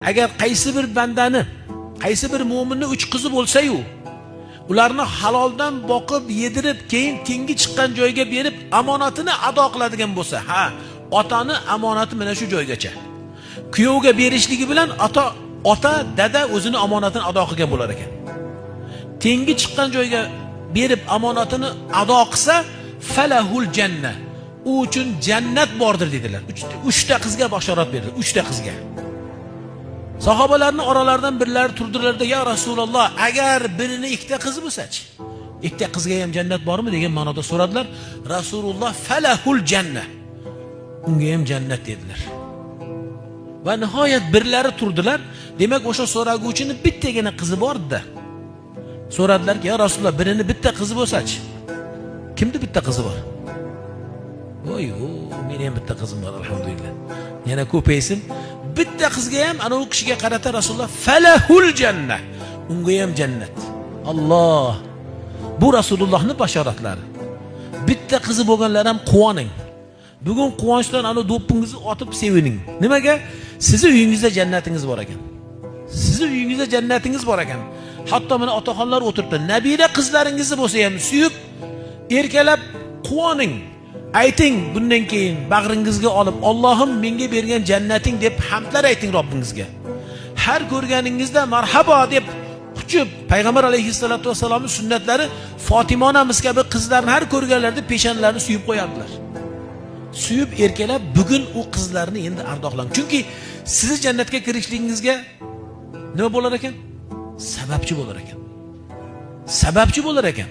Agar qaysi bir bandani, qaysi bir mo'minni 3 qizi bo'lsa-yu, ularni haloldan boqib, yedirib, keyin tengi chiqqan joyga berib, omonatini ado qiladigan bo'lsa, ha, otani omonati mana shu joygacha. Kuyovga berishligi bilan ota, dada o'zini omonatini ado qilgan bo'lar ekan. Tengi chiqqan joyga berib omonatini ado qilsa, falahul janna. U uchun jannat bordir dedilar. Uchta qizga bashorat berdi, 3 ta qizga. Sahobalarning oralaridan birlari turdilarda, "Ya Rasululloh, agar birini 2 ta qizi bo'lsa-chi? 2 ta qizga ham jannat bormi?" degan ma'noda so'radilar. Rasululloh falahul janna. Unga ham jannat dedilar. Va nihoyat birlari turdilar. Demak, o'sha so'raguvchini bittagina qizi bor-da. So'radilarki, "Ya Rasululloh, birini bitta qizi bo'lsa-chi?" Kimni bitta qizi bor? Voy, meni ham bitta qizim bor, alhamdulillah. Yana ko'paysin. Bitta qizga ham ana u kishiga qarata Rasululloh falahul janna. Unga ham jannat. Alloh. Bu Rasulullohning bashoratlari. Bitta qizi bo'lganlar ham quvoning. Bugun quvonchdan ana do'ppingizni otib sevining. Nimaga? Sizni uyingizda jannatingiz bor ekan. Sizni uyingizda jannatingiz bor ekan. Hatto mana otaxonlar o'tiribdi. Nabira qizlaringizni bo'lsa ham suyib, erkalab quvoning. Ayting bundan keyin bag'ringizga olib, Allohim menga bergan jannating deb hamdlar ayting Robbingizga. Har ko'rganingizda marhabo deb quchib, Payg'ambar alayhissalatu vassalomning sunnatlari Fatima onamiz kabi qizlarni har ko'rganlarida peshonalarini suyib qo'yardilar. Suyib erkalab bugun u qizlarni endi ardoqlang. Chunki sizni jannatga kirishligingizga nima bo'lar ekan? Sababchi bo'lar ekan. Sababchi bo'lar ekan.